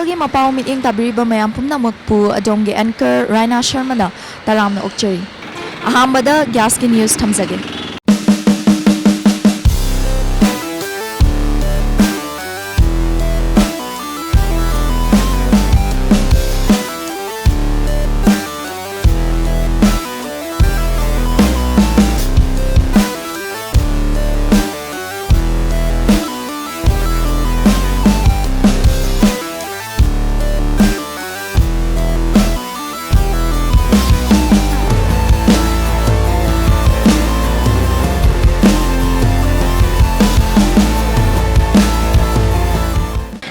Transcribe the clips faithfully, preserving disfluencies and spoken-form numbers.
ꯒꯤ ꯃꯄꯥꯎ ꯃꯤꯠꯌꯦꯡ ꯇꯥꯕꯤꯔꯤꯕ ꯃꯌꯥꯝ ꯄꯨꯝꯅꯃꯛꯄꯨ ꯑꯗꯣꯝꯒꯤ anchor ꯔꯥꯏꯅꯥ ꯁꯔꯃꯅ ꯇꯔꯥꯝꯅ ꯑꯣꯛꯆꯔꯤ꯫ ꯑꯍꯥꯟꯕꯗ ꯒ꯭ꯌꯥꯁꯀꯤ news ꯊꯝꯖꯒꯦ꯫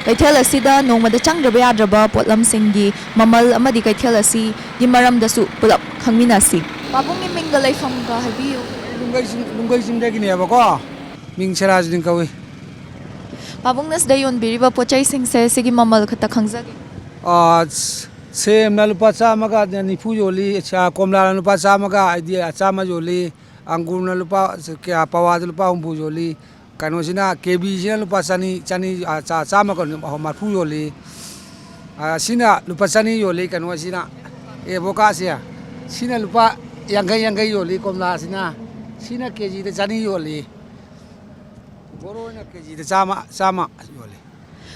ꯀꯩꯊꯦꯜ ꯑꯁꯤꯗ ꯅꯣꯡꯃꯗ ꯆꯪꯗ꯭ꯔꯕ ꯌꯥꯗ꯭ꯔꯕ ꯄꯣꯠꯂꯝꯁꯤꯡꯒꯤ ꯃꯃꯜ ꯑꯃꯗꯤ ꯀꯩꯊꯦꯜ ꯑꯁꯤꯒꯤ ꯃꯔꯝꯗꯁꯨ ꯄꯨꯂꯞ ꯈꯪꯃꯤꯟꯅꯁꯤ꯫ ꯄꯥꯕꯨꯡꯒꯤ ꯃꯤꯡꯒ ꯂꯩꯐꯝꯒ ꯍꯥꯏꯕꯤꯌꯨ꯫ ꯂꯨꯡꯒꯩ ꯆꯤꯡ-, ꯂꯨꯡꯒꯩ ꯆꯤꯡꯗꯒꯤꯅꯦꯕꯀꯣ꯫ ꯃꯤꯡ ꯁꯦꯔꯥꯖꯨꯗꯤꯟ ꯀꯧꯏ꯫ ꯄꯥꯕꯨꯡꯅ ꯁꯤꯗ ꯌꯣꯟꯕꯤꯔꯤꯕ ꯄꯣꯠ ꯆꯩꯁꯤꯡꯁꯦ ꯁꯤꯒꯤ ꯃꯃꯜ ꯈꯛꯇ ꯈꯪꯖꯒꯦ꯫ ꯑꯥ, ꯁꯦꯝꯅ ꯂꯨꯄꯥ ꯆꯥꯝꯃꯒ ꯅꯤꯐꯨ ꯌꯣꯜꯂꯤ, ꯆꯥ-, ꯀꯣꯝꯂꯥꯅ ꯂꯨꯄꯥ ꯆꯥꯝꯃꯒ, ꯍꯥꯏꯗꯤ, ꯆꯥꯝꯃ ꯌꯣꯜꯂꯤ, ꯑꯪꯒꯨꯔꯅ ꯂꯨꯄꯥ ꯀꯌꯥ, ꯄꯋꯥꯗ ꯂꯨꯄꯥ ꯍꯨꯝꯐꯨ ꯌꯣꯜꯂꯤ, ꯀꯩꯅꯣꯁꯤꯅ, ꯀꯦ ꯕꯤꯁꯤꯅ ꯂꯨꯄꯥ ꯆꯅꯤ, ꯆꯅꯤ, ꯑꯥ, ꯆꯥ-, ꯆꯥꯝꯃꯒ ꯃꯔꯐꯨ ꯌꯣꯜꯂꯤ꯫ ꯑꯥ, ꯁꯤꯅ ꯂꯨꯄꯥ ꯆꯅꯤ ꯌꯣꯜꯂꯤ, ꯀꯩꯅꯣꯁꯤꯅ, ꯑꯦꯕꯣꯀꯥꯁꯦ꯫ ꯁꯤꯅ ꯂꯨꯄꯥ ꯌꯥꯡꯈꯩ, ꯌꯥꯡꯈꯩ ꯌꯣꯜꯂꯤ, ꯀꯣꯝꯂꯥꯁꯤꯅ꯫ ꯁꯤꯅ ꯀꯦ ꯖꯤꯗ ꯆꯅꯤ ꯌꯣꯜꯂꯤ꯫ ꯕꯣꯔꯣꯅ ꯀꯦ ꯖꯤꯗ ꯆꯥꯝꯃ, ꯆꯥꯝꯃ ꯌꯣꯜꯂꯤ꯫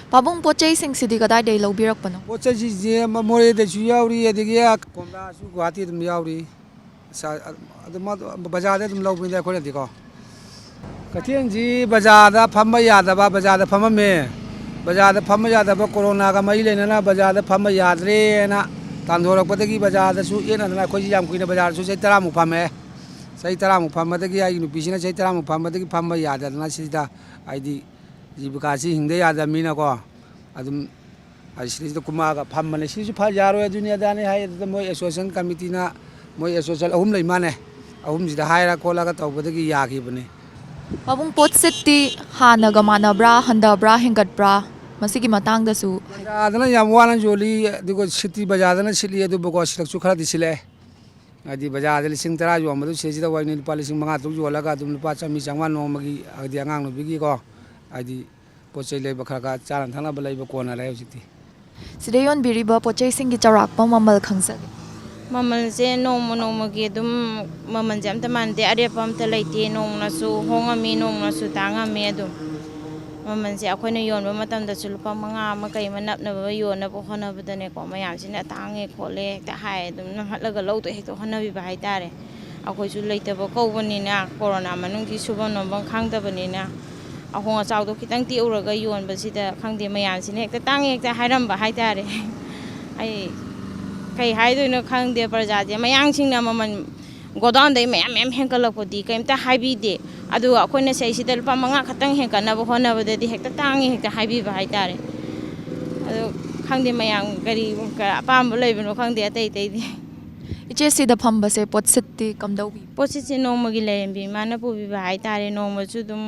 ꯄꯥꯕꯨꯡ, ꯄꯣꯠ ꯆꯩꯁꯤꯡꯁꯤꯗꯤ ꯀꯗꯥꯏꯗꯒꯤ ꯂꯧꯕꯤꯔꯛꯄꯅꯣ? ꯄꯣꯠ ꯆꯩꯁꯤꯡꯁꯦ ꯃ-, ꯃꯣꯔꯦꯗꯁꯨ ꯌꯥꯎꯔꯤ, ꯑꯗꯒꯤ ꯀꯣꯝꯂꯥꯁꯨ ꯒꯨꯍꯥꯇꯤ ꯑꯗꯨꯝ ꯌꯥꯎꯔꯤ꯫ ꯁ-, ꯑꯗꯨꯝ, ꯑꯗꯨ ꯕꯖꯥꯔꯗ ꯑꯗꯨꯝ ꯂꯧꯕꯅꯤꯗ ꯑꯩꯈꯣꯏꯅꯗꯤꯀꯣ꯫ ꯀꯩꯊꯦꯜꯁꯤ ꯕꯖꯥꯔꯗ ꯐꯝꯕ ꯌꯥꯗꯕ, ꯕꯖꯥꯔꯗ ꯐꯝꯃꯝꯃꯦ꯫ ꯕꯖꯥꯔꯗ ꯐꯝꯕ ꯌꯥꯗꯕ, ꯀꯣꯔꯣꯅꯥꯒ ꯃꯔꯤ ꯂꯩꯅꯅ ꯕꯖꯥꯔꯗ ꯐꯝꯕ ꯌꯥꯗ꯭ꯔꯦꯅ ꯇꯥꯟꯊꯣꯔꯛꯄꯗꯒꯤ ꯕꯖꯥꯔꯗꯁꯨ ꯌꯦꯠꯅꯗꯅ ꯑꯩꯈꯣꯏꯁꯤ ꯌꯥꯝ ꯀꯨꯏꯅ ꯕꯖꯥꯔꯗꯁꯨ ꯆꯍꯤ ꯇꯔꯥꯃꯨꯛ ꯐꯝꯃꯦ꯫ ꯆꯍꯤ ꯇꯔꯥꯃꯨꯛ ꯐꯝꯕꯗꯒꯤ, ꯑꯩꯒꯤ ꯅꯨꯄꯤꯁꯤꯅ ꯆꯍꯤ ꯇꯔꯥꯃꯨꯛ ꯐꯝꯕꯗꯒꯤ ꯐꯝꯕ ꯌꯥꯗꯗꯅ ꯁꯤꯗ, ꯍꯥꯏꯗꯤ, ꯖꯤꯕꯤꯀꯥꯁꯤ ꯍꯤꯡꯗ ꯌꯥꯗꯕꯅꯤꯅꯀꯣ, ꯑꯗꯨꯝ ꯑꯩ ꯁꯤꯗꯩꯁꯤꯗ ꯀꯨꯝꯃꯛꯑꯒ ꯐꯝꯕꯅꯦ꯫ ꯁꯤꯁꯨ ꯐ-, ꯌꯥꯔꯣꯏ, ꯑꯗꯨꯅꯤ ꯑꯗꯥꯅꯤ ꯍꯥꯏ꯫ ꯑꯗꯨꯗ ꯃꯣꯏ association committeeꯅ, ꯃꯣꯏ association ꯑꯍꯨꯝ ꯂꯩ ꯃꯥꯅꯦ, ꯑꯍꯨꯝꯁꯤꯗ ꯍꯥꯏꯔ ꯈꯣꯠꯂꯒ ꯇꯧꯕꯗꯒꯤ ꯌꯥꯈꯤꯕꯅꯤ꯫ ꯄꯥꯕꯨꯡ, ꯄꯣꯠ ꯁꯤꯠꯇꯤ ꯍꯥꯟꯅꯒ ꯃꯥꯟꯅꯕ꯭ꯔꯥ, ꯍꯟꯊꯕ꯭ꯔꯥ, ꯍꯦꯟꯒꯠꯄ꯭ꯔꯥ? ꯃꯁꯤꯒꯤ ꯃꯇꯥꯡꯗꯁꯨ ꯍꯥꯏꯕꯤꯌꯨ꯫ ꯕꯖꯥꯔꯗꯅ ꯌꯥꯝ ꯋꯥꯅ ꯌꯣꯜꯂꯤ, ꯑꯗꯨꯒ ꯁꯤꯠꯇꯤ ꯕꯖꯥꯔꯗꯅ ꯁꯤꯠꯂꯤ, ꯑꯗꯨꯕꯨꯀꯣ ꯁꯤꯠꯂꯛꯁꯨ ꯈꯔꯗꯤ ꯁꯤꯠꯂꯛꯑꯦ꯫ ꯍꯥꯏꯗꯤ ꯕꯖꯥꯔꯗ ꯂꯤꯁꯤꯡ ꯇꯔꯥ ꯌꯣꯟꯕꯗꯨ ꯁꯤꯗꯩꯁꯤꯗ ꯋꯥꯏꯅꯤ ꯂꯨꯄꯥ ꯂꯤꯁꯤꯡ ꯃꯉꯥ ꯇꯔꯨꯛ ꯌꯣꯜꯂꯒ ꯑꯗꯨꯝ ꯂꯨꯄꯥ ꯆꯥꯝꯃꯔꯤ ꯆꯥꯝꯃꯉꯥ ꯅꯣꯡꯃꯒꯤ, ꯍꯥꯏꯗꯤ ꯑꯉꯥꯡ ꯅꯨꯕꯤꯒꯤꯀꯣ, ꯍꯥꯏꯗꯤ ꯄꯣꯠ ꯆꯩ ꯂꯩꯕ ꯈꯔ ꯈꯔ ꯆꯥꯅ ꯊꯛꯅꯕ ꯂꯩꯕ ꯀꯣꯟꯅꯔꯦ ꯍꯧꯖꯤꯛꯇꯤ꯫ ꯁꯤꯗ ꯌꯣꯟꯕꯤꯔꯤꯕ ꯄꯣꯠ ꯆꯩꯁꯤꯡꯒꯤ ꯆꯥꯎꯔꯥꯛꯄ ꯃꯃꯜ ꯈꯪꯖꯒꯦ꯫ ꯃꯃꯜꯁꯦ ꯅꯣꯡꯃ ꯅꯣꯡꯃꯒꯤ ꯑꯗꯨꯝ ꯃꯃꯜꯁꯦ ꯑꯝꯇ ꯃꯥꯟꯅꯗꯦ, ꯑꯔꯦꯞꯄ ꯑꯝꯇ ꯂꯩꯇꯦ꯫ ꯅꯣꯡꯃꯅꯁꯨ ꯍꯣꯡꯉꯝꯃꯤ, ꯅꯣꯡꯃꯅꯁꯨ ꯇꯥꯡꯉꯝꯃꯤ꯫ ꯑꯗꯨꯝ ꯃꯃꯜꯁꯦ ꯑꯩꯈꯣꯏꯅ ꯌꯣꯟꯕ ꯃꯇꯝꯗꯁꯨ ꯂꯨꯄꯥ ꯃꯉꯥ ꯑꯃ ꯀꯩ ꯑꯃ ꯅꯞꯅꯕ ꯌꯣꯟꯅꯕ ꯍꯣꯠꯅꯕꯗꯅꯦꯀꯣ, ꯃꯌꯥꯝꯁꯤꯅ ꯇꯥꯡꯉꯦ ꯈꯣꯠꯂꯦ ꯍꯦꯛꯇ ꯍꯥꯏ, ꯑꯗꯨꯝ ꯅꯝꯍꯠꯂꯒ ꯂꯧꯗꯣ ꯍꯦꯛꯇ ꯍꯣꯠꯅꯕꯤꯕ ꯍꯥꯏꯇꯥꯔꯦ꯫ ꯑꯩꯈꯣꯏꯁꯨ ꯂꯩꯇꯕ ꯀꯧꯕꯅꯤꯅ, ꯀꯣꯔꯣꯅꯥ ꯃꯅꯨꯡꯒꯤ ꯁꯨꯐꯝ ꯅꯣꯝꯐꯝ ꯈꯪꯗꯕꯅꯤꯅ, ꯑꯍꯣꯡ ꯑꯆꯥꯎꯗꯣ ꯈꯤꯇꯪ ꯇꯦꯛꯎꯔꯒ ꯌꯣꯟꯕꯁꯤꯗ, ꯈꯪꯗꯦ, ꯃꯌꯥꯝꯁꯤꯅ ꯍꯦꯛꯇ ꯇꯥꯡꯉꯦ ꯍꯦꯛꯇ ꯍꯥꯏꯔꯝꯕ ꯍꯥꯏꯇꯥꯔꯦ꯫ ꯑꯩ ꯀꯩ ꯍꯥꯏꯗꯣꯏꯅꯣ ꯈꯪꯗꯦ, ꯄ꯭ꯔꯖꯥꯁꯦ, ꯃꯌꯥꯡꯁꯤꯡꯅ ꯃꯃꯜ ꯒꯣꯗꯥꯎꯟꯗꯩ ꯃꯌꯥꯝ ꯃꯌꯥꯝ ꯍꯦꯟꯒꯠꯂꯛꯄꯗꯤ ꯀꯩꯝꯇ ꯍꯥꯏꯕꯤꯗꯦ, ꯑꯗꯨꯒ ꯑꯩꯈꯣꯏꯅ ꯁꯤꯗꯩꯁꯤꯗ ꯂꯨꯄꯥ ꯃꯉꯥ ꯈꯛꯇꯪ ꯍꯦꯟꯒꯠꯅꯕ ꯍꯣꯠꯅꯕꯗꯗꯤ ꯍꯦꯛꯇ ꯇꯥꯡꯉꯦ ꯍꯦꯛꯇ ꯍꯥꯏꯕꯤꯕ ꯍꯥꯏꯇꯥꯔꯦ꯫ ꯑꯗꯣ ꯈꯪꯗꯦ, ꯃꯌꯥꯝ ꯀꯔꯤ ꯑꯄꯥꯝꯕ ꯂꯩꯕꯅꯣ ꯈꯪꯗꯦ ꯑꯇꯩ ꯑꯇꯩꯗꯤ꯫ ꯏꯆꯦ, ꯁꯤꯗ ꯐꯝꯕꯁꯦ ꯄꯣꯠꯁꯤꯠꯇꯤ ꯀꯝꯗꯧꯕꯤ? ꯄꯣꯠꯁꯤꯠꯁꯦ ꯅꯣꯡꯃꯒꯤ ꯂꯩꯔꯦꯝꯕꯤ ꯏꯃꯥꯅ ꯄꯨꯕꯤꯕ ꯍꯥꯏꯇꯥꯔꯦ꯫ ꯅꯣꯡꯃꯁꯨ ꯑꯗꯨꯝ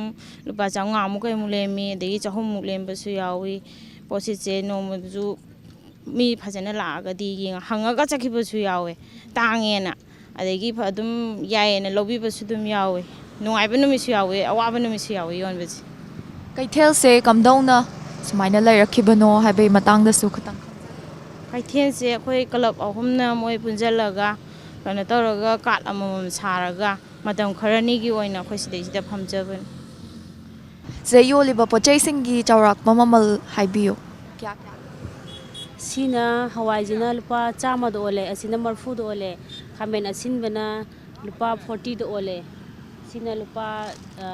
ꯂꯨꯄꯥ ꯆꯥꯝꯃꯉꯥꯃꯨꯛ ꯀꯩꯃꯨꯛ ꯂꯩꯔꯝꯃꯤ, ꯑꯗꯒꯤ ꯆꯍꯨꯝꯃꯨꯛ ꯂꯩꯔꯝꯕꯁꯨ ꯌꯥꯎꯏ꯫ ꯄꯣꯠꯁꯤꯠꯁꯦ ꯅꯣꯡꯃꯗꯁꯨ ꯃꯤ ꯐꯖꯅ ꯂꯥꯛꯑꯒꯗꯤ ꯌꯦꯡꯉ ꯍꯪꯉꯒ ꯆꯠꯈꯤꯕꯁꯨ ꯌꯥꯎꯋꯦ, ꯇꯥꯡꯉꯦꯅ꯫ ꯑꯗꯒꯤ ꯐ-, ꯑꯗꯨꯝ ꯌꯥꯏꯌꯦꯅ ꯂꯧꯕꯤꯕꯁꯨ ꯑꯗꯨꯝ ꯌꯥꯎꯋꯦ꯫ ꯅꯨꯡꯉꯥꯏꯕ ꯅꯨꯃꯤꯠꯁꯨ ꯌꯥꯎꯋꯦ, ꯑꯋꯥꯕ ꯅꯨꯃꯤꯠꯁꯨ ꯌꯥꯎꯋꯦ ꯌꯣꯟꯕꯁꯦ꯫ ꯀꯩꯊꯦꯜꯁꯦ ꯀꯝꯗꯧꯅ ꯁꯨꯃꯥꯏꯅ ꯂꯩꯔꯛꯈꯤꯕꯅꯣ ꯍꯥꯏꯕꯒꯤ ꯃꯇꯥꯡꯗꯁꯨ ꯈꯤꯇꯪ ꯈꯪꯖꯒꯦ꯫ ꯀꯩꯊꯦꯜꯁꯦ ꯑꯩꯈꯣꯏ ꯀ꯭ꯂꯕ ꯑꯍꯨꯝꯅ ꯃꯣꯏ ꯄꯨꯟꯁꯤꯜꯂꯒ ꯀꯩꯅꯣ ꯇꯧꯔꯒ, ꯀꯥꯔꯠ ꯑꯃꯃꯝ ꯁꯥꯔꯒ ꯃꯇꯝ ꯈꯔꯅꯤꯒꯤ ꯑꯣꯏꯅ ꯑꯩꯈꯣꯏ ꯁꯤꯗꯩꯁꯤꯗ ꯐꯝꯖꯕꯅꯤ꯫ ꯁꯤꯗ ꯌꯣꯜꯂꯤꯕ ꯄꯣꯠ ꯆꯩꯁꯤꯡꯒꯤ ꯆꯥꯎꯔꯥꯛꯄ ꯃꯃꯜ ꯍꯥꯏꯕꯤꯌꯨ꯫ ꯀꯌꯥ ꯀꯌꯥ? ꯁꯤꯅ, ꯍꯋꯥꯏꯁꯤꯅ ꯂꯨꯄꯥ ꯆꯥꯝꯃꯗ ꯑꯣꯜꯂꯦ, ꯑꯁꯤꯅ ꯃꯔꯤꯐꯨꯗ ꯑꯣꯜꯂꯦ, ꯈꯥꯃꯦꯟ ꯑꯁꯤꯟꯕꯅ ꯂꯨꯄꯥ ꯐꯣꯔꯇꯤꯗ ꯑꯣꯜꯂꯦ, ꯁꯤꯅ ꯂꯨꯄꯥ, ꯑ,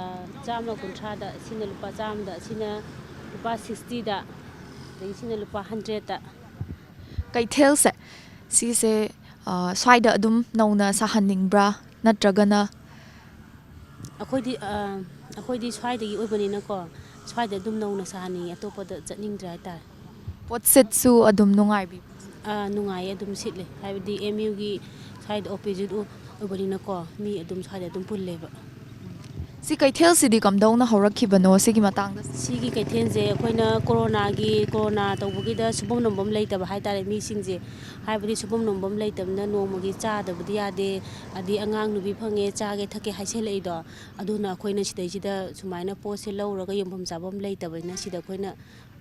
ꯆꯥꯝꯃ ꯀꯨꯟꯊ꯭ꯔꯥꯗ, ꯁꯤꯅ ꯂꯨꯄꯥ ꯆꯥꯝꯃꯗ, ꯁꯤꯅ ꯂꯨꯄꯥ ꯁꯤꯛꯁꯇꯤꯗ, ꯑꯗꯒꯤ ꯁꯤꯅ ꯂꯨꯄꯥ ꯍꯟꯗ꯭ꯔꯦꯠꯇ꯫ ꯀꯩꯊꯦꯜꯁꯦ ꯁꯤꯁꯦ, ꯑ, ꯁ꯭ꯋꯥꯏꯗ ꯑꯗꯨꯝ ꯅꯧꯅ ꯁꯥꯍꯟꯅꯤꯡꯕ꯭ꯔꯥ, ꯅꯠꯇ꯭ꯔꯒꯅ? ꯑꯩꯈꯣꯏꯗꯤ, ꯑ, ꯑꯩꯈꯣꯏꯗꯤ ꯁ꯭ꯋꯥꯏꯗꯒꯤ ꯑꯣꯏꯕꯅꯤꯅꯀꯣ, ꯁ꯭ꯋꯥꯏꯗ ꯑꯗꯨꯝ ꯅꯧꯅ ꯁꯥꯍꯟꯅꯤꯡꯉꯤ, ꯑꯇꯣꯞꯄꯗ ꯆꯠꯅꯤꯡꯗ꯭ꯔꯦ ꯍꯥꯏꯇꯥꯔꯦ꯫ ꯄꯣꯠꯁꯤꯠꯁꯨ ꯑꯗꯨꯝ ꯅꯨꯡꯉꯥꯏꯕꯤ? ꯑ, ꯅꯨꯡꯉꯥꯏꯌꯦ, ꯑꯗꯨꯝ ꯁꯤꯠꯂꯦ, ꯍꯥꯏꯕꯗꯤ ꯑꯦꯝ ꯌꯨꯒꯤ ꯁ꯭ꯋꯥꯏꯗ ꯑꯣꯄꯣꯖꯤꯠ ꯑꯣꯏꯕꯅꯤꯅꯀꯣ, ꯃꯤ ꯑꯗꯨꯝ ꯁ꯭ꯋꯥꯏꯗ ꯑꯗꯨꯝ ꯄꯨꯜꯂꯦꯕ꯫ ꯁꯤ ꯀꯩꯊꯦꯜꯁꯤꯗꯤ ꯀꯝꯗꯧꯅ ꯍꯧꯔꯛꯈꯤꯕꯅꯣ ꯁꯤꯒꯤ ꯃꯇꯥꯡꯗ? ꯁꯤꯒꯤ ꯀꯩꯊꯦꯜꯁꯦ ꯑꯩꯈꯣꯏꯅ ꯀꯣꯔꯣꯅꯥꯒꯤ, ꯀꯣꯔꯣꯅꯥ ꯇꯧꯕꯒꯤꯗ ꯁꯨꯐꯝ ꯅꯣꯝꯐꯝ ꯂꯩꯇꯕ ꯍꯥꯏꯇꯥꯔꯦ ꯃꯤꯁꯤꯡꯁꯦ, ꯍꯥꯏꯕꯗꯤ ꯁꯨꯐꯝ ꯅꯣꯝꯐꯝ ꯂꯩꯇꯕꯅꯤꯅ ꯅꯣꯡꯃꯒꯤ ꯆꯥꯗꯕꯗꯤ ꯌꯥꯗꯦ, ꯑꯗꯩ ꯑꯉꯥꯡ ꯅꯨꯕꯤ ꯐꯪꯉꯦ, ꯆꯥꯒꯦ ꯊꯛꯀꯦ ꯍꯥꯏꯁꯜꯂꯛꯏꯗꯣ꯫ ꯑꯗꯨꯅ ꯑꯩꯈꯣꯏꯅ ꯁꯤꯗꯩꯁꯤꯗ ꯁꯨꯃꯥꯏꯅ ꯄꯣꯠꯁꯦ ꯂꯧꯔꯒ ꯌꯣꯟꯐꯝ ꯆꯥꯐꯝ ꯂꯩꯇꯕꯅꯤꯅ ꯁꯤꯗ ꯑꯩꯈꯣꯏꯅ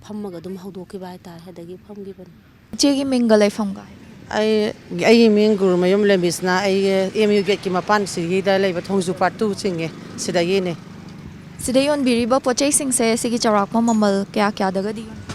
ꯐꯝꯃꯒ ꯑꯗꯨꯝ ꯍꯧꯗꯣꯛꯈꯤꯕ ꯍꯥꯏꯇꯥꯔꯦ꯫ ꯑꯗꯒꯤ ꯐꯝꯈꯤꯕꯅꯤ꯫ ꯏꯆꯦꯒꯤ ꯃꯤꯡꯒ ꯂꯩꯐꯝꯒ ꯍꯥꯏꯕꯤꯌꯨ꯫ ꯑꯩ ꯑꯩꯒꯤ ꯃꯤꯡ ꯒꯨꯔꯨꯃꯌꯨꯝ ꯂꯦꯝꯕꯤꯁꯅꯥ꯫ ꯑꯩ ꯑꯦꯝ ꯌꯨ ꯒꯦꯠꯀꯤ ꯃꯄꯥꯟꯁꯤꯒꯤꯗ ꯂꯩꯕ ꯊꯣꯡꯖꯨ ꯄꯥꯔꯠ ꯇꯨ ꯆꯤꯡꯉꯦ, ꯁꯤꯗꯒꯤꯅꯦ꯫ ꯁꯤꯗ ꯌꯣꯟꯕꯤꯔꯤꯕ ꯄꯣꯠ ꯆꯩꯁꯤꯡꯁꯦ ꯁꯤꯒꯤ ꯆꯥꯎꯔꯥꯛꯄ ꯃꯃꯜ ꯀꯌꯥ ꯀꯌꯥꯗꯒꯗꯤ ꯌꯣꯟꯕꯤ?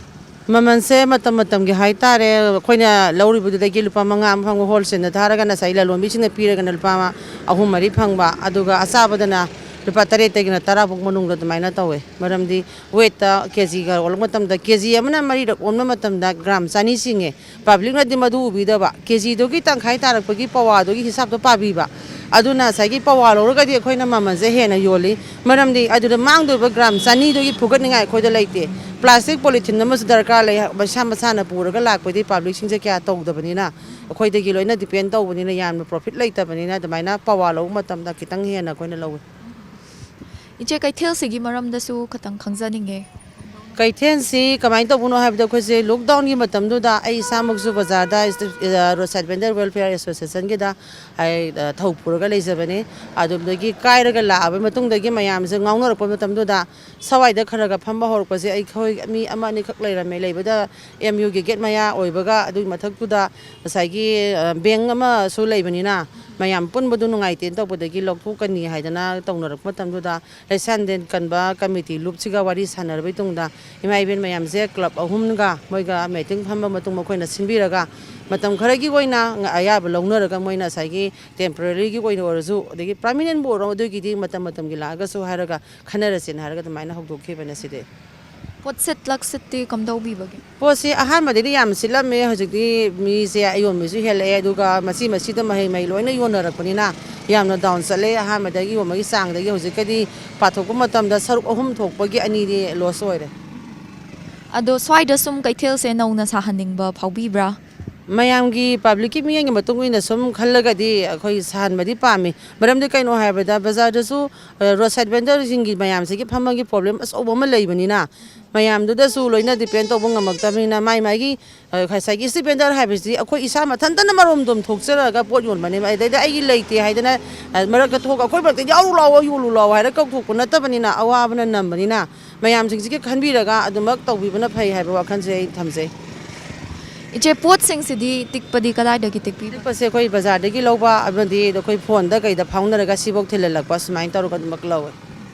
ꯃꯃꯜꯁꯦ ꯃꯇꯝ ꯃꯇꯝꯒꯤ ꯍꯥꯏꯇꯥꯔꯦ, ꯑꯩꯈꯣꯏꯅ ꯂꯧꯔꯤꯕꯗꯨꯗꯒꯤ ꯂꯨꯄꯥ ꯃꯉꯥ ꯑꯃ ꯐꯪꯕ ꯍꯣꯜꯁꯦꯜꯗ ꯊꯥꯔꯒ, ꯉꯁꯥꯏ ꯂꯂꯣꯟꯕꯤꯁꯤꯡꯅ ꯄꯤꯔꯒꯅ ꯂꯨꯄꯥ ꯑꯍꯨꯝ ꯃꯔꯤ ꯐꯪꯕ, ꯑꯗꯨꯒ ꯑꯆꯥꯕꯗꯅ ꯂꯨꯄꯥ ꯇꯔꯦꯠꯇꯒꯤꯅ ꯇꯔꯥ ꯐꯥꯎ ꯃꯅꯨꯡꯗ ꯑꯗꯨꯃꯥꯏꯅ ꯇꯧꯋꯦ꯫ ꯃꯔꯝꯗꯤ ꯋꯦꯠꯇ ꯀꯦꯖꯤꯒ ꯑꯣꯜꯂꯛꯄ ꯃꯇꯝꯗ, ꯀꯦꯖꯤ ꯑꯃꯅ ꯃꯔꯤꯔꯛ ꯑꯣꯟꯕ ꯃꯇꯝꯗ ꯒ꯭ꯔꯥꯝ ꯆꯅꯤ ꯆꯤꯡꯉꯦ꯫ ꯄꯕ꯭ꯂꯤꯛꯅꯗꯤ ꯃꯗꯨ ꯎꯕꯤꯗꯕ, ꯀꯦꯖꯤꯗꯨꯒꯤ ꯇꯪꯈꯥꯏ ꯇꯥꯔꯛꯄꯒꯤ ꯄꯋꯥꯗꯨꯒꯤ ꯍꯤꯁꯥꯞꯇꯣ ꯄꯥꯕꯤꯕ꯫ ꯑꯗꯨꯅ ꯉꯁꯥꯏꯒꯤ ꯄꯋꯥ ꯂꯧꯔꯒꯗꯤ ꯑꯩꯈꯣꯏꯅ ꯃꯃꯜꯁꯦ ꯍꯦꯟꯅ ꯌꯣꯜꯂꯤ꯫ ꯃꯔꯝꯗꯤ ꯑꯗꯨꯗ ꯃꯥꯡꯗꯣꯏꯕ ꯒ꯭ꯔꯥꯝ ꯆꯅꯤꯗꯨꯒꯤ ꯐꯨꯒꯠꯅꯤꯡꯉꯥꯏ ꯑꯩꯈꯣꯏꯗ ꯂꯩꯇꯦ꯫ ꯄ꯭ꯂꯥꯁꯇꯤꯛ ꯄꯣꯂꯤꯊꯤꯟ ꯑꯃꯁꯨ ꯗꯔꯀꯥꯔ ꯂꯩ, ꯃꯁꯥ ꯃꯁꯥꯅ ꯄꯨꯔꯒ ꯂꯥꯛꯄꯗꯤ ꯄꯕ꯭ꯂꯤꯛꯁꯤꯡꯁꯦ ꯀꯌꯥ ꯇꯧꯗꯕꯅꯤꯅ꯫ ꯑꯩꯈꯣꯏꯗꯒꯤ ꯂꯣꯏꯅ ꯗꯤꯄꯦꯟ ꯇꯧꯕꯅꯤꯅ, ꯌꯥꯝꯅ ꯄ꯭ꯔꯣꯐꯤꯠ ꯂꯩꯇꯕꯅꯤꯅ, ꯑꯗꯨꯃꯥꯏꯅ ꯄꯋꯥ ꯂꯧꯕ ꯃꯇꯝꯗ ꯈꯤꯇꯪ ꯍꯦꯟꯅ ꯑꯩꯈꯣꯏꯅ ꯂꯧꯋꯤ꯫ ꯏꯆꯦ, ꯀꯩꯊꯦꯜꯁꯤꯒꯤ ꯃꯔꯝꯗꯁꯨ ꯈꯇꯪ ꯈꯪꯖꯅꯤꯡꯉꯦ꯫ ꯀꯩꯊꯦꯜꯁꯤ ꯀꯃꯥꯏꯅ ꯇꯧꯕꯅꯣ ꯍꯥꯏꯕꯗ, ꯑꯩꯈꯣꯏꯁꯦ ꯂꯣꯛꯗꯥꯎꯟꯒꯤ ꯃꯇꯝꯗꯨꯗ ꯑꯩ ꯏꯁꯥꯃꯛꯁꯨ ꯕꯖꯥꯔꯗ ꯏꯁꯇ-, ꯑ, ꯔꯣꯗ ꯁꯥꯏꯠ ꯚꯦꯟꯗꯔ ꯋꯦꯜꯐꯤꯌꯔ ꯑꯦꯁꯣꯁꯤꯌꯦꯁꯟꯒꯤꯗ ꯑꯩ, ꯑ, ꯊꯧ ꯄꯨꯔꯒ ꯂꯩꯖꯕꯅꯤ꯫ ꯑꯗꯨꯗꯒꯤ ꯀꯥꯏꯔꯒ ꯂꯥꯛꯑꯕ ꯃꯇꯨꯡꯗꯒꯤ ꯃꯌꯥꯝꯁꯦ ꯉꯥꯎꯅꯔꯛꯄ ꯃꯇꯝꯗꯨꯗ ꯁꯋꯥꯏꯗ ꯈꯔ ꯈꯔ ꯐꯝꯕ ꯍꯧꯔꯛꯄꯁꯦ ꯑꯩꯈꯣꯏ ꯃꯤ ꯑꯃ ꯑꯅꯤꯈꯛ ꯂꯩꯔꯝꯃꯦ꯫ ꯂꯩꯕꯗ ꯑꯦꯝ ꯌꯨꯒꯤ ꯒꯦꯠ ꯃꯌꯥ ꯑꯣꯏꯕꯒ, ꯑꯗꯨꯒꯤ ꯃꯊꯛꯇꯨꯗ ꯉꯁꯥꯏꯒꯤ, ꯑ, ꯕꯦꯡ ꯑꯃꯁꯨ ꯂꯩꯕꯅꯤꯅ ꯃꯌꯥꯝ ꯄꯨꯟꯕꯗꯨ ꯅꯨꯡꯉꯥꯏꯇꯦꯅ ꯇꯧꯕꯗꯒꯤ ꯂꯧꯊꯣꯛꯀꯅꯤ ꯍꯥꯏꯗꯅ ꯇꯧꯅꯔꯛꯄ ꯃꯇꯝꯗꯨꯗ ꯂꯩꯁꯥꯟꯗꯦꯟ ꯀꯟꯕ ꯀꯃꯤꯇꯤ ꯂꯨꯞꯁꯤꯒ ꯋꯥꯔꯤ ꯁꯥꯟꯅꯔꯕꯒꯤ ꯇꯨꯡꯗ ꯏꯃꯥ ꯏꯕꯦꯟ ꯃꯌꯥꯝꯁꯦ ꯀ꯭ꯂꯕ ꯑꯍꯨꯝꯒ ꯃꯣꯏꯒ ꯃꯤꯇꯤꯡ ꯐꯝꯕ ꯃꯇꯨꯡ ꯃꯈꯣꯏꯅ ꯁꯤꯟꯕꯤꯔꯒ ꯃꯇꯝ ꯈꯔꯒꯤ ꯑꯣꯏꯅ ꯑꯌꯥꯕ ꯂꯧꯅꯔꯒ ꯃꯣꯏꯅ ꯉꯁꯥꯏꯒꯤ ꯇꯦꯝꯄꯔꯦꯔꯤꯒꯤ ꯑꯣꯏꯅ ꯑꯣꯏꯔꯁꯨ, ꯑꯗꯒꯤ ꯄꯔꯃꯤꯅꯦꯟꯕꯨ ꯑꯣꯏꯔꯣ, ꯑꯗꯨꯒꯤꯗꯤ ꯃꯇꯝ ꯃꯇꯝꯒꯤ ꯂꯥꯛꯑꯒꯁꯨ ꯍꯥꯏꯔꯒ ꯈꯟꯅꯔꯁꯦꯅ ꯍꯥꯏꯔꯒ ꯑꯗꯨꯃꯥꯏꯅ ꯍꯧꯗꯣꯛꯈꯤꯕꯅꯦ ꯁꯤꯗꯤ꯫ ꯄꯣꯠꯁꯤꯠ ꯂꯛꯁꯤꯠꯇꯤ ꯀꯝꯗꯧꯕꯤꯕꯒꯦ? ꯄꯣꯠꯁꯤ ꯑꯍꯥꯟꯕꯗꯗꯤ ꯌꯥꯝ ꯁꯤꯠꯂꯝꯃꯦ, ꯍꯧꯖꯤꯛꯇꯤ ꯃꯤꯁꯦ ꯑꯌꯣꯟꯕꯁꯨ ꯍꯦꯜꯂꯛꯑꯦ, ꯑꯗꯨꯒ ꯃꯁꯤ ꯃꯁꯤꯗ ꯃꯍꯩ ꯃꯍꯩ ꯂꯣꯏꯅ ꯌꯣꯟꯅꯔꯛꯄꯅꯤꯅ ꯌꯥꯝꯅ ꯗꯥꯎꯟ ꯆꯠꯂꯦ꯫ ꯑꯍꯥꯟꯕꯗꯒꯤ ꯌꯣꯟꯕꯒꯤ ꯆꯥꯡꯗꯒꯤ ꯍꯧꯖꯤꯛꯀꯗꯤ ꯄꯥꯊꯣꯛꯄ ꯃꯇꯝꯗ ꯁꯔꯨꯛ ꯑꯍꯨꯝ ꯊꯣꯛꯄꯒꯤ ꯑꯅꯤꯗꯤ ꯂꯣꯁ ꯑꯣꯏꯔꯦ꯫ ꯑꯗꯣ ꯁ꯭ꯋꯥꯏꯗ ꯁꯨꯝ ꯀꯩꯊꯦꯜꯁꯦ ꯅꯧꯅ ꯁꯥꯍꯟꯅꯤꯡꯕ ꯐꯥꯎꯕꯤꯕ꯭ꯔꯥ? ꯃꯌꯥꯝꯒꯤ ꯄꯕ꯭ꯂꯤꯛꯀꯤ ꯃꯤꯠꯌꯦꯡꯒꯤ ꯃꯇꯨꯡ ꯏꯟꯅ ꯁꯨꯝ ꯈꯜꯂꯒꯗꯤ ꯑꯩꯈꯣꯏ ꯁꯥꯍꯟꯕꯗꯤ ꯄꯥꯝꯃꯤ꯫ ꯃꯔꯝꯗꯤ ꯀꯩꯅꯣ ꯍꯥꯏꯕꯗ ꯕꯖꯥꯔꯗꯁꯨ, ꯑ, ꯔꯣꯗ ꯁꯥꯏꯠ ꯚꯦꯟꯗꯔꯁꯤꯡꯒꯤ ꯃꯌꯥꯝꯁꯤꯒꯤ ꯐꯝꯕꯒꯤ ꯄ꯭ꯔꯣꯕ꯭ꯂꯦꯝ ꯑꯆꯧꯕ ꯑꯃ ꯂꯩꯕꯅꯤꯅ, ꯃꯌꯥꯝꯗꯨꯗꯁꯨ ꯂꯣꯏꯅ ꯗꯤꯄꯦꯟ ꯇꯧꯕ ꯉꯝꯃꯛꯇꯕꯅꯤꯅ, ꯃꯥꯏ ꯃꯥꯏꯒꯤ, ꯑ, ꯉꯁꯥꯏꯒꯤ ꯁ꯭ꯇ꯭ꯔꯤꯠ ꯚꯦꯟꯗꯔ ꯍꯥꯏꯕꯁꯤꯗꯤ ꯑꯩꯈꯣꯏ ꯏꯁꯥ ꯃꯊꯟꯇꯅ ꯃꯔꯣꯝꯗꯣꯝ ꯊꯣꯛꯆꯔꯒ ꯄꯣꯠ ꯌꯣꯟꯕꯅꯦꯕ꯫ ꯑꯗꯩꯗ ꯑꯩꯒꯤ ꯂꯩꯇꯦ ꯍꯥꯏꯗꯅ, ꯑ, ꯃꯔꯛꯇ ꯊꯣꯛꯑꯒ ꯑꯩꯈꯣꯏ ꯃꯔꯛꯇ ꯌꯥꯎꯔꯨ ꯂꯥꯎꯑꯣ, ꯌꯣꯜꯂꯨ ꯂꯥꯎꯑꯣ ꯍꯥꯏꯔ ꯀꯧꯊꯣꯛꯄ ꯅꯠꯇꯕꯅꯤꯅ, ꯑꯋꯥꯕꯅ ꯅꯝꯕꯅꯤꯅ, ꯃꯌꯥꯝꯁꯤꯡꯁꯤꯒꯤ ꯈꯟꯕꯤꯔꯒ ꯑꯗꯨꯃꯛ ꯇꯧꯕꯤꯕꯅ ꯐꯩ ꯍꯥꯏꯕ ꯋꯥꯈꯜꯁꯦ ꯑꯩ ꯊꯝꯖꯩ꯫ ꯏꯆꯦ, ꯄꯣꯠꯁꯤꯡꯁꯤꯗꯤ ꯇꯤꯛꯄꯗꯤ ꯀꯗꯥꯏꯗꯒꯤ ꯇꯤꯛꯄꯤꯕ? ꯄꯤꯛꯄꯁꯦ ꯑꯩꯈꯣꯏ ꯕꯖꯥꯔꯗꯒꯤ ꯂꯧꯕ ꯑꯃꯗꯤ ꯑꯩꯈꯣꯏ ꯐꯣꯟꯗ ꯀꯩꯗ ꯐꯥꯎꯅꯔꯒ ꯁꯤꯐꯧ ꯊꯤꯜꯍꯜꯂꯛꯄ, ꯁꯨꯃꯥꯏꯅ ꯇꯧꯔꯒ ꯑꯗꯨꯃꯛ ꯂꯧꯋꯦ꯫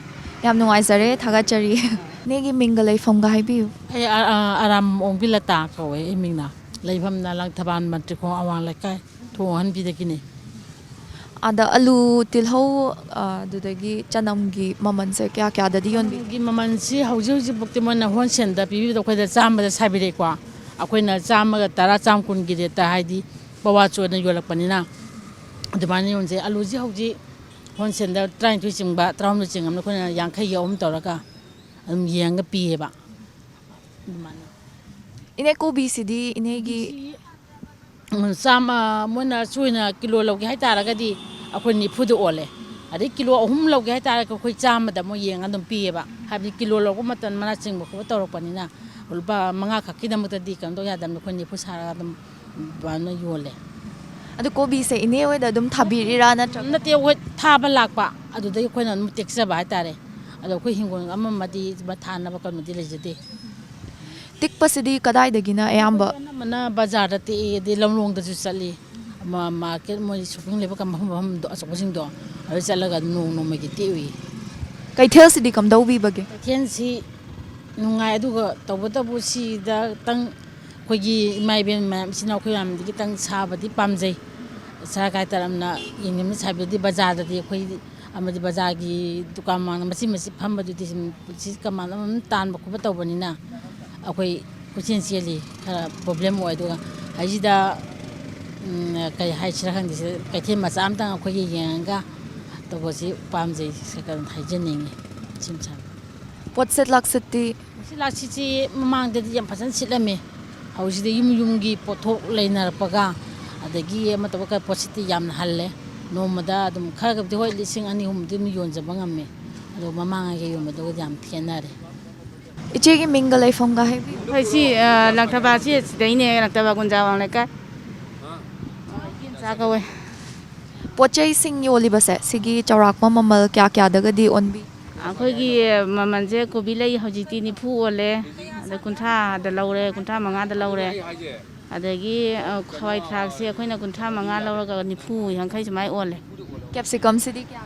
ꯌꯥꯝ ꯅꯨꯡꯉꯥꯏꯖꯔꯦ, ꯊꯥꯒꯠꯆꯔꯤ꯫ ꯏꯅꯦꯒꯤ ꯃꯤꯡꯒ ꯂꯩꯐꯝꯒ ꯍꯥꯏꯕꯤꯌꯨ꯫ ꯑꯩ ꯑ-, ꯑ-, ꯑꯔꯥꯝ ꯑꯣꯡꯕꯤ ꯂꯇꯥ ꯀꯧꯋꯦ ꯑꯩ ꯃꯤꯡꯅ꯫ ꯂꯩꯐꯝꯅ ꯂꯪꯊꯕꯥꯜ ꯃꯟꯇ꯭ꯔꯤꯈꯣꯡ ꯑꯋꯥꯡ ꯂꯩꯀꯥꯏ, ꯊꯣꯡ ꯑꯍꯟꯕꯤꯗꯒꯤꯅꯤ꯫ ꯑꯗ ꯑꯂꯨ, ꯇꯤꯜꯍꯧ, ꯑ, ꯑꯗꯨꯗꯒꯤ ꯆꯅꯝꯒꯤ ꯃꯃꯜꯁꯦ ꯀꯌꯥ ꯀꯌꯥꯗꯗꯤ ꯌꯣꯟꯕꯤ? ꯆꯅꯝꯒꯤ ꯃꯃꯜꯁꯤ ꯍꯧꯖꯤꯛ ꯍꯧꯖꯤꯛꯐꯥꯎꯗꯤ ꯃꯣꯏꯅ ꯍꯣꯜꯁꯦꯜꯗ ꯄꯤꯕꯤꯕꯗ ꯑꯩꯈꯣꯏꯗ ꯆꯥꯝꯃꯗ ꯁꯥꯕꯤꯔꯛꯏꯀꯣ꯫ ꯑꯩꯈꯣꯏꯅ ꯆꯥꯝꯃꯒ ꯇꯔꯥ, ꯆꯥꯝꯃ ꯀꯨꯟꯒꯤ ꯔꯦꯠꯇ, ꯍꯥꯏꯗꯤ ꯄꯋꯥ ꯆꯣꯏꯅ ꯌꯣꯜꯂꯛꯄꯅꯤꯅ ꯑꯗꯨꯃꯥꯏꯅ ꯌꯣꯟꯖꯩ꯫ ꯑꯂꯨꯁꯤ ꯍꯧꯖꯤꯛ ꯍꯣꯜꯁꯦꯜꯗ ꯇꯔꯥꯅꯤꯊꯣꯏ ꯆꯤꯡꯕ, ꯇꯔꯥꯍꯨꯝꯗꯣꯏ ꯆꯤꯡꯕꯅ ꯑꯩꯈꯣꯏꯅ ꯌꯥꯡꯈꯩꯒꯤ ꯑꯍꯨꯝ ꯇꯧꯔꯒ ꯑꯗꯨꯝ ꯌꯦꯡꯉꯒ ꯄꯤꯌꯦꯕ꯫ ꯑꯗꯨꯃꯥꯏꯅ꯫ ꯏꯅꯦ, ꯀꯣꯕꯤꯁꯤꯗꯤ ꯏꯅꯦꯒꯤ ꯎꯝ, ꯆꯥꯝꯃ, ꯃꯣꯏꯅ ꯆꯣꯏꯅ ꯀꯤꯂꯣ ꯂꯧꯒꯦ ꯍꯥꯏꯇꯥꯔꯒꯗꯤ ꯑꯩꯈꯣꯏ ꯅꯤꯐꯨꯗ ꯑꯣꯜꯂꯦ꯫ ꯑꯗꯩ ꯀꯤꯂꯣ ꯑꯍꯨꯝ ꯂꯧꯒꯦ ꯍꯥꯏꯇꯥꯔꯒꯗꯤ ꯑꯩꯈꯣꯏ ꯆꯥꯝꯃꯗ ꯃꯣꯏ ꯌꯦꯡꯉ ꯑꯗꯨꯝ ꯄꯤꯌꯦꯕ꯫ ꯍꯥꯏꯕꯗꯤ ꯀꯤꯂꯣ ꯂꯧꯕ ꯃꯇꯝ ꯃꯅꯥ ꯆꯤꯡꯕ ꯈꯣꯠꯄ ꯇꯧꯔꯛꯄꯅꯤꯅ ꯂꯨꯄꯥ ꯃꯉꯥ ꯈꯛꯀꯤꯗꯃꯛꯇꯗꯤ ꯀꯩꯅꯣ ꯇꯧ ꯌꯥꯗꯕꯅꯤ, ꯑꯩꯈꯣꯏ ꯅꯤꯐꯨ ꯁꯥꯔꯒ ꯑꯗꯨꯝ ꯑꯗꯨꯃꯥꯏꯅ ꯌꯣꯜꯂꯦ꯫ ꯑꯗꯨ ꯀꯣꯕꯤꯁꯦ ꯏꯅꯦ ꯍꯣꯏꯗ ꯑꯗꯨꯝ ꯊꯥꯕꯤꯔꯤꯔꯥ ꯅꯠꯇ꯭ꯔꯒ? ꯅꯠꯇꯦ, ꯑꯩꯈꯣꯏ ꯊꯥꯕ ꯂꯥꯛꯄ, ꯑꯗꯨꯗꯩ ꯑꯩꯈꯣꯏꯅ ꯑꯗꯨꯝ ꯇꯦꯛꯆꯕ ꯍꯥꯏꯇꯥꯔꯦ꯫ ꯑꯗꯣ ꯑꯩꯈꯣꯏ ꯍꯤꯡꯒꯣꯜ ꯑꯃꯃꯗꯤ ꯊꯥꯅꯕ ꯀꯩꯅꯣꯗꯤ ꯂꯩꯖꯗꯦ꯫ ꯇꯤꯛꯄꯁꯤꯗꯤ ꯀꯗꯥꯏꯗꯒꯤꯅ ꯑꯌꯥꯝꯕ? ꯑꯅꯝꯕꯅ ꯕꯖꯥꯔꯗ ꯇꯦꯛꯏ, ꯑꯗꯩ ꯂꯝꯂꯣꯡꯗꯁꯨ ꯆꯠꯂꯤ꯫ ꯃꯥ-, ꯃꯥꯔꯀꯦꯠ, ꯃꯣꯏ ꯁꯣꯞꯄꯤꯡ ꯂꯩꯕ ꯀꯝ-, ꯃꯐꯝ ꯃꯐꯝꯗꯣ ꯑꯆꯧꯕꯁꯤꯡꯗꯣ, ꯑꯗꯨ ꯆꯠꯂꯒ ꯅꯣꯡ ꯅꯣꯡꯃꯒꯤ ꯇꯦꯛꯎꯏ꯫ ꯀꯩꯊꯦꯜꯁꯤꯗꯤ ꯀꯝꯗꯧꯕꯤꯕꯒꯦ? ꯀꯩꯊꯦꯜꯁꯤ ꯅꯨꯡꯉꯥꯏ, ꯑꯗꯨꯒ ꯇꯧꯕꯇꯕꯨ ꯁꯤꯗ ꯈꯤꯇꯪ ꯑꯩꯈꯣꯏꯒꯤ ꯏꯃꯥ ꯏꯕꯦꯟ ꯃꯌꯥꯝ, ꯏꯆꯤꯟ ꯏꯅꯥꯎ ꯑꯩꯈꯣꯏ ꯃꯌꯥꯝꯗꯤ ꯈꯤꯇꯪ ꯁꯥꯕꯗꯤ ꯄꯥꯝꯖꯩ꯫ ꯁꯔꯀꯥꯔ ꯇꯔꯞꯅ ꯌꯦꯡꯅꯤꯡꯕ ꯁꯥꯕꯗꯤ ꯕꯖꯥꯔꯗꯗꯤ ꯑꯩꯈꯣꯏ ꯑꯃꯗꯤ ꯕꯖꯥꯔꯒꯤ ꯗꯨꯀꯥꯟ ꯃꯥꯡꯗ ꯃꯆꯤꯟ ꯃꯆꯤꯟ ꯐꯝꯕꯗꯨꯗꯤ ꯁꯨꯝ ꯄꯨꯟꯁꯤ ꯀꯃꯥꯟ ꯑꯃ ꯑꯗꯨꯝ ꯇꯥꯟꯕ ꯈꯣꯠꯄ ꯇꯧꯕꯅꯤꯅ ꯑꯩꯈꯣꯏ ꯀꯣꯏꯆꯦꯟ ꯆꯦꯜꯂꯤ, ꯈꯔ ꯄ꯭ꯔꯣꯕ꯭ꯂꯦꯝ ꯑꯣꯏ꯫ ꯑꯗꯨꯒ ꯍꯧꯖꯤꯛꯁꯤꯗ, ꯎꯝ, ꯀꯩ ꯍꯥꯏꯁꯤꯔꯥ ꯈꯪꯗꯦ, ꯁꯤꯗ ꯀꯩꯊꯦꯜ ꯃꯆꯥ ꯑꯃꯇꯪ ꯑꯩꯈꯣꯏꯒꯤ ꯌꯦꯡꯉꯒ ꯇꯧꯕꯁꯤ ꯄꯥꯝꯖꯩ, ꯁꯤ ꯀꯩꯅꯣ ꯍꯥꯏꯖꯅꯤꯡꯉꯤ꯫ ꯁꯤ ꯃꯆꯥ꯫ ꯄꯣꯠꯁꯤꯠ ꯂꯥꯛꯁꯤꯠꯇꯤ? ꯄꯣꯠꯁꯤꯠ ꯂꯥꯛꯁꯤꯠꯁꯤ ꯃꯃꯥꯡꯗꯗꯤ ꯌꯥꯝ ꯐꯖꯅ ꯁꯤꯠꯂꯝꯃꯤ꯫ ꯍꯧꯖꯤꯛꯇꯤ ꯌꯨꯝ ꯌꯨꯝꯒꯤ ꯄꯣꯠꯊꯣꯛ ꯂꯩꯅꯔꯛꯄꯒ, ꯑꯗꯒꯤ ꯑꯃ ꯇꯧꯕ ꯀ-, ꯄꯣꯠꯁꯤꯠꯇꯤ ꯌꯥꯝꯅ ꯍꯜꯂꯦ꯫ ꯅꯣꯡꯃꯗ ꯑꯗꯨꯝ ꯈꯔ ꯈꯔꯕꯨꯗꯤ, ꯍꯣꯏ, ꯂꯤꯁꯤꯡ ꯑꯅꯤ ꯑꯍꯨꯝꯗꯤ ꯑꯗꯨꯝ ꯌꯣꯟꯖꯕ ꯉꯝꯃꯦ꯫ ꯑꯗꯣ ꯃꯃꯥꯡꯉꯩꯒ ꯌꯣꯟꯕꯗꯨꯒꯗꯤ ꯌꯥꯝ ꯈꯦꯠꯅꯔꯦ꯫ ꯏꯆꯦꯒꯤ ꯃꯤꯡꯒ ꯂꯩꯐꯝꯒ ꯍꯥꯏꯕꯤꯌꯨ꯫ ꯑꯩꯈꯣꯏ ꯁꯤ, ꯑ, ꯂꯪꯊꯕꯥꯜꯁꯤ ꯁꯤꯗꯩꯅꯦ, ꯂꯪꯊꯕꯥꯜ ꯒꯨꯟꯖꯥꯋꯥꯡ ꯂꯩꯀꯥꯏ꯫ ꯏꯆꯥ ꯀꯧꯋꯦ꯫ ꯄꯣꯠ ꯆꯩꯁꯤꯡ ꯌꯣꯜꯂꯤꯕꯁꯦ, ꯁꯤꯒꯤ ꯆꯥꯎꯔꯥꯛꯄ ꯃꯃꯜ ꯀꯌꯥ ꯀꯌꯥꯗꯒꯗꯤ ꯑꯣꯟꯕꯤ? ꯑꯩꯈꯣꯏꯒꯤ ꯃꯃꯜꯁꯦ, ꯀꯣꯕꯤ ꯂꯩ ꯍꯧꯖꯤꯛꯇꯤ ꯅꯤꯐꯨ ꯑꯣꯜꯂꯦ, ꯑꯗ ꯀꯨꯟꯊ꯭ꯔꯥꯗ ꯂꯧꯔꯦ, ꯀꯨꯟꯊ꯭ꯔꯥ ꯃꯉꯥꯗ ꯂꯧꯔꯦ꯫ ꯑꯗꯒꯤ, ꯑ, ꯍꯋꯥꯏ ꯊ꯭ꯔꯥꯛꯁꯦ ꯑꯩꯈꯣꯏꯅ ꯀꯨꯟꯊ꯭ꯔꯥ ꯃꯉꯥ ꯂꯧꯔꯒ ꯅꯤꯐꯨ ꯌꯥꯡꯈꯩ ꯁꯨꯃꯥꯏꯅ ꯑꯣꯜꯂꯦ꯫ ꯀꯦꯞꯁꯤꯀꯝꯁꯤꯗꯤ ꯀꯌꯥ?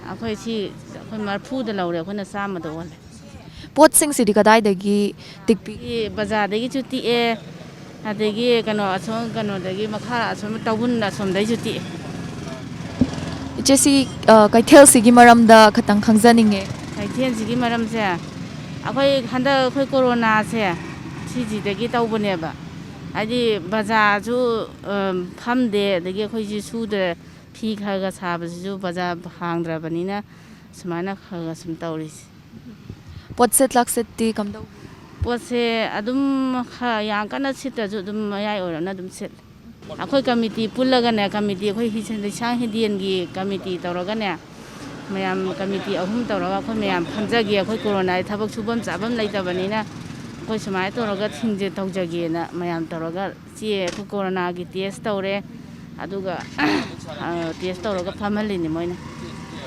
ꯑꯩꯈꯣꯏ ꯁꯤ, ꯑꯩꯈꯣꯏ ꯃꯔꯐꯨꯗ ꯂꯧꯔꯦ, ꯑꯩꯈꯣꯏꯅ ꯆꯥꯝꯃꯗ ꯑꯣꯜꯂꯦ꯫ ꯄꯣꯠꯁꯤꯡꯁꯤꯗꯤ ꯀꯗꯥꯏꯗꯒꯤ ꯇꯤꯛꯄꯤ? ꯁꯤ ꯕꯖꯥꯔꯗꯒꯤꯁꯨ ꯇꯤꯛꯑꯦ, ꯑꯗꯒꯤ ꯀꯩꯅꯣ, ꯑꯁꯣꯝ ꯀꯩꯅꯣꯗꯒꯤ, ꯃꯈꯥ ꯑꯁꯣꯝ ꯇꯥꯎꯕꯟ ꯑꯁꯣꯝꯗꯒꯤꯁꯨ ꯇꯤꯛꯑꯦ꯫ ꯏꯆꯦ, ꯁꯤ, ꯑ, ꯀꯩꯊꯦꯜꯁꯤꯒꯤ ꯃꯔꯝꯗ ꯈꯇꯪ ꯈꯪꯖꯅꯤꯡꯉꯦ꯫ ꯀꯩꯊꯦꯜꯁꯤꯒꯤ ꯃꯔꯝꯁꯦ, ꯑꯩꯈꯣꯏ ꯍꯟꯗꯛ ꯑꯩꯈꯣꯏ ꯀꯣꯔꯣꯅꯥꯁꯦ ꯁꯤꯁꯤꯗꯒꯤ ꯇꯧꯕꯅꯦꯕ꯫ ꯍꯥꯏꯗꯤ ꯕꯖꯥꯔꯁꯨ, ꯑ, ꯐꯝꯗꯦ, ꯑꯗꯒꯤ ꯑꯩꯈꯣꯏꯁꯤ ꯁꯨꯗ꯭ꯔꯦ, ꯐꯤ ꯈꯔ ꯈꯔ ꯁꯥꯕꯁꯤꯁꯨ ꯕꯖꯥꯔ ꯍꯥꯡꯗ꯭ꯔꯕꯅꯤꯅ ꯁꯨꯃꯥꯏꯅ ꯈꯔ ꯈꯔ ꯁꯨꯝ ꯇꯧꯔꯤꯁꯦ꯫ ꯄꯣꯠꯁꯤꯠ ꯂꯥꯛꯁꯤꯠꯇꯤ ꯀꯝꯗꯧꯒꯦ? ꯄꯣꯠꯁꯦ ꯑꯗꯨꯝ ꯈꯔ ꯌꯥꯝ ꯀꯟꯅ ꯁꯤꯠꯇ꯭ꯔꯁꯨ ꯑꯗꯨꯝ ꯃꯌꯥꯏ ꯑꯣꯏꯔꯞꯅ ꯑꯗꯨꯝ ꯁꯤꯠꯂꯦ꯫ ꯑꯩꯈꯣꯏ ꯀꯃꯤꯇꯤ ꯄꯨꯜꯂꯒꯅꯦ, ꯀꯃꯤꯇꯤ ꯑꯩꯈꯣꯏ ꯍꯤ-, ꯂꯩꯁꯥꯡ ꯍꯤꯗꯦꯟꯒꯤ ꯀꯃꯤꯇꯤ ꯇꯧꯔꯒꯅꯦ, ꯃꯌꯥꯝ ꯀꯃꯤꯇꯤ ꯑꯍꯨꯝ ꯇꯧꯔꯒ ꯑꯩꯈꯣꯏ ꯃꯌꯥꯝ ꯐꯝꯖꯒꯦ꯫ ꯑꯩꯈꯣꯏ ꯀꯣꯔꯣꯅꯥꯒꯤ ꯊꯕꯛ ꯁꯨꯐꯝ ꯆꯥꯐꯝ ꯂꯩꯇꯕꯅꯤꯅ ꯑꯩꯈꯣꯏ ꯁꯨꯃꯥꯏꯅ ꯇꯧꯔꯒ ꯊꯤꯡꯖ-, ꯇꯧꯖꯒꯦꯅ ꯃꯌꯥꯝ ꯇꯧꯔꯒ ꯆꯦ ꯑꯩꯈꯣꯏ ꯀꯣꯔꯣꯅꯥꯒꯤ ꯇꯦꯁ ꯇꯧꯔꯦ, ꯑꯗꯨꯒ, ꯑ, ꯇꯦꯁ ꯇꯧꯔꯒ ꯐꯝꯍꯜꯂꯤꯅꯤ ꯃꯣꯏꯅ꯫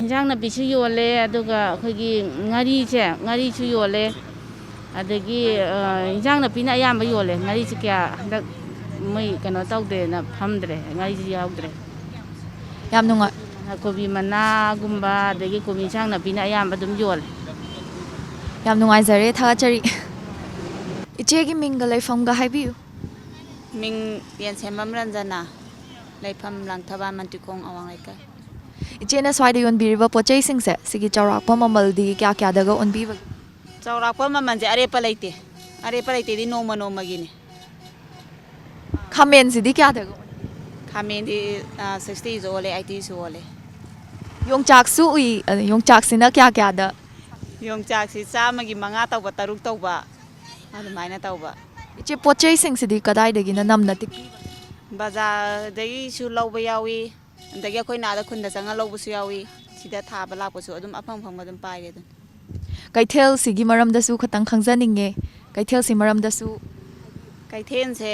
ꯏꯟꯖꯥꯡ ꯅꯥꯄꯤꯁꯨ ꯌꯣꯜꯂꯦ, ꯑꯗꯨꯒ ꯑꯩꯈꯣꯏꯒꯤ ꯉꯥꯔꯤꯁꯦ, ꯉꯥꯔꯤꯁꯨ ꯌꯣꯜꯂꯦ, ꯑꯗꯒꯤ, ꯑ, ꯏꯟꯖꯥꯡ ꯅꯥꯄꯤꯅ ꯑꯌꯥꯝꯕ ꯌꯣꯜꯂꯦ꯫ ꯉꯥꯔꯤꯁꯦ ꯀꯌꯥ ꯍꯟꯗꯛ ꯃꯣꯏ ꯀꯩꯅꯣ ꯇꯧꯗꯦꯅ ꯐꯝꯗ꯭ꯔꯦ, ꯉꯥꯔꯤꯁꯦ ꯌꯥꯎꯗ꯭ꯔꯦ꯫ ꯌꯥꯝ ꯅꯨꯡꯉꯥꯏ꯫ ꯀꯣꯕꯤ ꯃꯅꯥꯒꯨꯝꯕ, ꯑꯗꯒꯤ ꯀꯣꯕꯤ ꯏꯟꯁꯥꯡ ꯅꯥꯄꯤꯅ ꯑꯌꯥꯝꯕ ꯑꯗꯨꯝ ꯌꯣꯜꯂꯦ꯫ ꯌꯥꯝ ꯅꯨꯡꯉꯥꯏꯖꯔꯦ, ꯊꯥꯒꯠꯆꯔꯤ꯫ ꯏꯆꯦꯒꯤ ꯃꯤꯡꯒ ꯂꯩꯐꯝꯒ ꯍꯥꯏꯕꯤꯌꯨ꯫ ꯃꯤꯡ ꯌꯦꯟꯁꯦꯝꯕꯝ ꯔꯟꯖꯅꯥ, ꯂꯩꯐꯝ ꯂꯥꯡꯊꯕꯥꯜ ꯃꯟꯇ꯭ꯔꯤꯈꯣꯡ ꯑꯋꯥꯡ ꯂꯩꯀꯥꯏ꯫ ꯏꯆꯦꯅ ꯁ꯭ꯋꯥꯏꯗ ꯌꯣꯟꯕꯤꯔꯤꯕ ꯄꯣꯠ ꯆꯩꯁꯤꯡꯁꯦ, ꯁꯤꯒꯤ ꯆꯥꯎꯔꯥꯛꯄ ꯃꯃꯜꯗꯤ ꯀꯌꯥ ꯀꯌꯥꯗꯒ ꯑꯣꯟꯕꯤꯕꯒꯦ? ꯆꯥꯎꯔꯥꯛꯄ ꯃꯃꯜꯁꯦ ꯑꯔꯦꯞꯄ ꯂꯩꯇꯦ, ꯑꯔꯦꯞꯄ ꯂꯩꯇꯦꯗꯤ ꯅꯣꯡꯃ ꯅꯣꯡꯃꯒꯤꯅꯤ꯫ ꯈꯥꯃꯦꯟꯁꯤꯗꯤ ꯀꯌꯥꯗꯒ ꯑꯣꯟꯕꯤ? ꯈꯥꯃꯦꯟꯗꯤ, ꯑ, ꯁꯤꯛꯁꯇꯤꯁꯨ ꯑꯣꯜꯂꯦ, ꯑꯩꯠꯇꯤꯁꯨ ꯑꯣꯜꯂꯦ꯫ ꯌꯣꯡꯆꯥꯛꯁꯨ ꯎꯏ, ꯑꯗ ꯌꯣꯡꯆꯥꯛꯁꯤꯅ ꯀꯌꯥ ꯀꯌꯥꯗ? ꯌꯣꯡꯆꯥꯛꯁꯤ ꯆꯥꯝꯃꯒꯤ ꯃꯉꯥ ꯇꯧꯕ, ꯇꯔꯨꯛ ꯇꯧꯕ, ꯑꯗꯨꯃꯥꯏꯅ ꯇꯧꯕ꯫ ꯏꯆꯦ, ꯄꯣꯠ ꯆꯩꯁꯤꯡꯁꯤꯗꯤ ꯀꯗꯥꯏꯗꯒꯤꯅ ꯅꯝꯅ ꯇꯤꯛꯄꯤꯕ? ꯕꯖꯥꯔꯗꯒꯤꯁꯨ ꯂꯧꯕ ꯌꯥꯎꯏ, ꯑꯗꯒꯤ ꯑꯩꯈꯣꯏꯅ ꯑꯥꯗ ꯈꯨꯟꯗ ꯆꯪꯉ ꯂꯧꯕꯁꯨ ꯌꯥꯎꯏ꯫ ꯁꯤꯗ ꯊꯥꯕ ꯂꯥꯛꯄꯁꯨ ꯑꯗꯨꯝ ꯑꯐꯪ ꯑꯐꯪꯕ ꯑꯗꯨꯝ ꯄꯥꯏꯔꯦ ꯑꯗꯨꯝ꯫ ꯀꯩꯊꯦꯜꯁꯤꯒꯤ ꯃꯔꯝꯗꯁꯨ ꯈꯇꯪ ꯈꯪꯖꯅꯤꯡꯉꯦ꯫ ꯀꯩꯊꯦꯜꯁꯤ ꯃꯔꯝꯗꯁꯨ ꯀꯩꯊꯦꯜꯁꯦ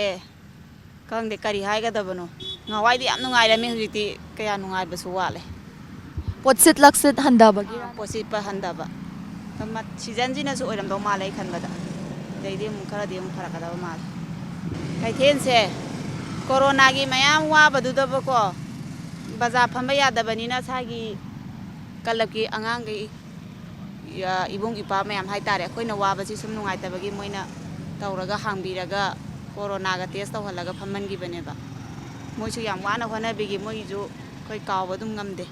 ꯈꯪꯗꯦ ꯀꯔꯤ ꯍꯥꯏꯒꯗꯕꯅꯣ꯫ ꯉꯍꯥꯟꯋꯥꯏꯗꯤ ꯌꯥꯝ ꯅꯨꯡꯉꯥꯏꯔꯝꯃꯤ, ꯍꯧꯖꯤꯛꯇꯤ ꯀꯌꯥ ꯅꯨꯡꯉꯥꯏꯕꯁꯨ ꯋꯥꯠꯂꯦ꯫ ꯄꯣꯠꯁꯤꯠ ꯂꯥꯛꯁꯤꯠ ꯍꯟꯊꯕꯒꯤ ꯄꯣꯠꯁꯤꯠꯄ ꯍꯟꯊꯕ꯫ ꯃ-, ꯁꯤꯖꯟꯁꯤꯅꯁꯨ ꯑꯣꯏꯔꯝꯗꯧ ꯃꯥꯜꯂꯦ ꯑꯩ ꯈꯟꯕꯗ꯫ ꯑꯗꯩꯗꯤ ꯑꯃꯨꯛ ꯈꯔꯗꯤ ꯑꯃꯨꯛ ꯐꯔꯛꯀꯗꯕ ꯃꯥꯜꯂꯦ꯫ ꯀꯩꯊꯦꯜꯁꯦ ꯀꯣꯔꯣꯅꯥꯒꯤ ꯃꯌꯥꯝ ꯋꯥꯕꯗꯨꯗꯕꯀꯣ, ꯕꯖꯥꯔ ꯐꯝꯕ ꯌꯥꯗꯕꯅꯤꯅ ꯁꯥꯒꯤ ꯀꯂꯕꯀꯤ ꯑꯉꯥꯡꯈꯩ, ꯏꯕꯨꯡ ꯏꯄ꯭ꯋꯥ ꯃꯌꯥꯝ ꯍꯥꯏꯇꯥꯔꯦ, ꯑꯩꯈꯣꯏꯅ ꯋꯥꯕꯁꯤ ꯁꯨꯝ ꯅꯨꯡꯉꯥꯏꯇꯕꯒꯤ ꯃꯣꯏꯅ ꯇꯧꯔꯒ ꯍꯥꯡꯕꯤꯔꯒ ꯀꯣꯔꯣꯅꯥꯒ ꯇꯦꯁ ꯇꯧꯍꯜꯂꯒ ꯐꯝꯍꯟꯈꯤꯕꯅꯦꯕ꯫ ꯃꯣꯏꯁꯨ ꯌꯥꯝ ꯋꯥꯅ ꯍꯣꯠꯅꯕꯤꯈꯤ, ꯃꯣꯏꯒꯤꯁꯨ ꯑꯩꯈꯣꯏ ꯀꯥꯎꯕ ꯑꯗꯨꯝ ꯉꯝꯗꯦ꯫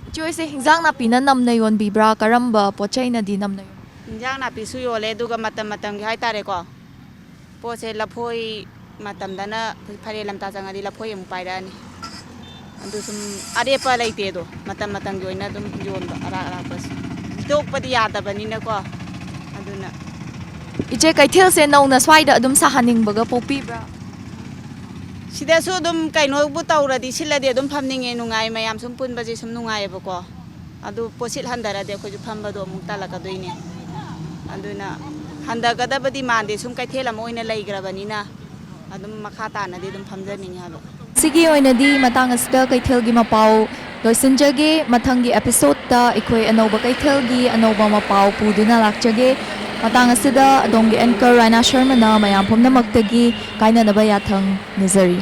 ꯏꯆꯦ ꯍꯣꯏꯁꯦ ꯍꯤꯟꯖꯥꯡ ꯅꯥꯄꯤꯅ ꯅꯝꯅ ꯌꯣꯟꯕꯤꯕ꯭ꯔꯥ, ꯀꯔꯝꯕ ꯄꯣꯠ ꯆꯩꯅꯗꯤ ꯅꯝꯅ ꯌꯣꯟꯕꯤ? ꯏꯟꯖꯥꯡ ꯅꯥꯄꯤꯁꯨ ꯌꯣꯜꯂꯦ, ꯑꯗꯨꯒ ꯃꯇꯝ ꯃꯇꯝꯒꯤ ꯍꯥꯏꯇꯥꯔꯦꯀꯣ, ꯄꯣꯠꯁꯦ ꯂꯐꯣꯏ ꯃꯇꯝꯗꯅ ꯐꯔꯦ ꯂꯝꯇꯥ ꯆꯪꯉꯗꯤ ꯂꯐꯣꯏ ꯑꯃꯨꯛ ꯄꯥꯏꯔꯛꯑꯅꯤ꯫ ꯑꯗꯨ ꯁꯨꯝ ꯑꯔꯦꯞꯄ ꯂꯩꯇꯦ, ꯑꯗꯣ ꯃꯇꯝ ꯃꯇꯝꯒꯤ ꯑꯣꯏꯅ ꯑꯗꯨꯝ ꯌꯣꯟꯕ ꯑꯔꯥꯛ ꯑꯔꯥꯛꯄꯁꯦ꯫ ꯇꯣꯛꯄꯗꯤ ꯌꯥꯗꯕꯅꯤꯅꯀꯣ, ꯑꯗꯨꯅ ꯏꯆꯦ, ꯀꯩꯊꯦꯜꯁꯦ ꯅꯧꯅ ꯁ꯭ꯋꯥꯏꯗ ꯑꯗꯨꯝ ꯁꯥꯍꯟꯅꯤꯡꯕꯒ ꯄꯣꯛꯄꯤꯕ꯭ꯔꯥ? ꯁꯤꯗꯁꯨ ꯑꯗꯨꯝ ꯀꯩꯅꯣꯕꯨ ꯇꯧꯔꯗꯤ, ꯁꯤꯜꯂꯗꯤ ꯑꯗꯨꯝ ꯐꯝꯅꯤꯡꯉꯦ, ꯅꯨꯡꯉꯥꯏ, ꯃꯌꯥꯝ ꯁꯨꯝ ꯄꯨꯟꯕꯁꯦ ꯁꯨꯝ ꯅꯨꯡꯉꯥꯏꯌꯦꯕꯀꯣ꯫ ꯑꯗꯨ ꯄꯣꯠꯁꯤꯠ ꯍꯟꯊꯔꯗꯤ ꯑꯩꯈꯣꯏꯁꯨ ꯐꯝꯕꯗꯣ ꯑꯃꯨꯛ ꯇꯜꯂꯛꯀꯗꯣꯏꯅꯦ꯫ ꯑꯗꯨꯅ ꯍꯟꯊꯒꯗꯕꯗꯤ ꯃꯥꯟꯗꯦ, ꯁꯨꯝ ꯀꯩꯊꯦꯜ ꯑꯃ ꯑꯣꯏꯅ ꯂꯩꯈ꯭ꯔꯕꯅꯤꯅ ꯑꯗꯨꯝ ꯃꯈꯥ ꯇꯥꯅꯗꯤ ꯑꯗꯨꯝ ꯐꯝꯖꯅꯤꯡꯉꯦ ꯍꯥꯏꯕ꯫ ꯁꯤꯒꯤ ꯑꯣꯏꯅꯗꯤ ꯃꯇꯥꯡ ꯑꯁꯤꯗ ꯀꯩꯊꯦꯜꯒꯤ ꯃꯄꯥꯎ ꯂꯣꯏꯁꯤꯟꯖꯒꯦ꯫ ꯃꯊꯪꯒꯤ ꯑꯦꯄꯤꯁꯣꯗꯇ ꯑꯩꯈꯣꯏ ꯑꯅꯧꯕ ꯀꯩꯊꯦꯜꯒꯤ ꯑꯅꯧꯕ ꯃꯄꯥꯎ ꯄꯨꯗꯨꯅ ꯂꯥꯛꯆꯒꯦ꯫ ꯃꯇꯥꯡ ꯑꯁꯤꯗ ꯑꯗꯣꯝꯒꯤ ꯑꯦꯡꯀꯔ ꯔꯥꯏꯅꯥ ꯁꯔꯃꯅ ꯃꯌꯥꯝ ꯄꯨꯝꯅꯃꯛꯇꯒꯤ ꯀꯥꯏꯅꯅꯕ ꯌꯥꯊꯪ ꯅꯤꯖꯔꯤ꯫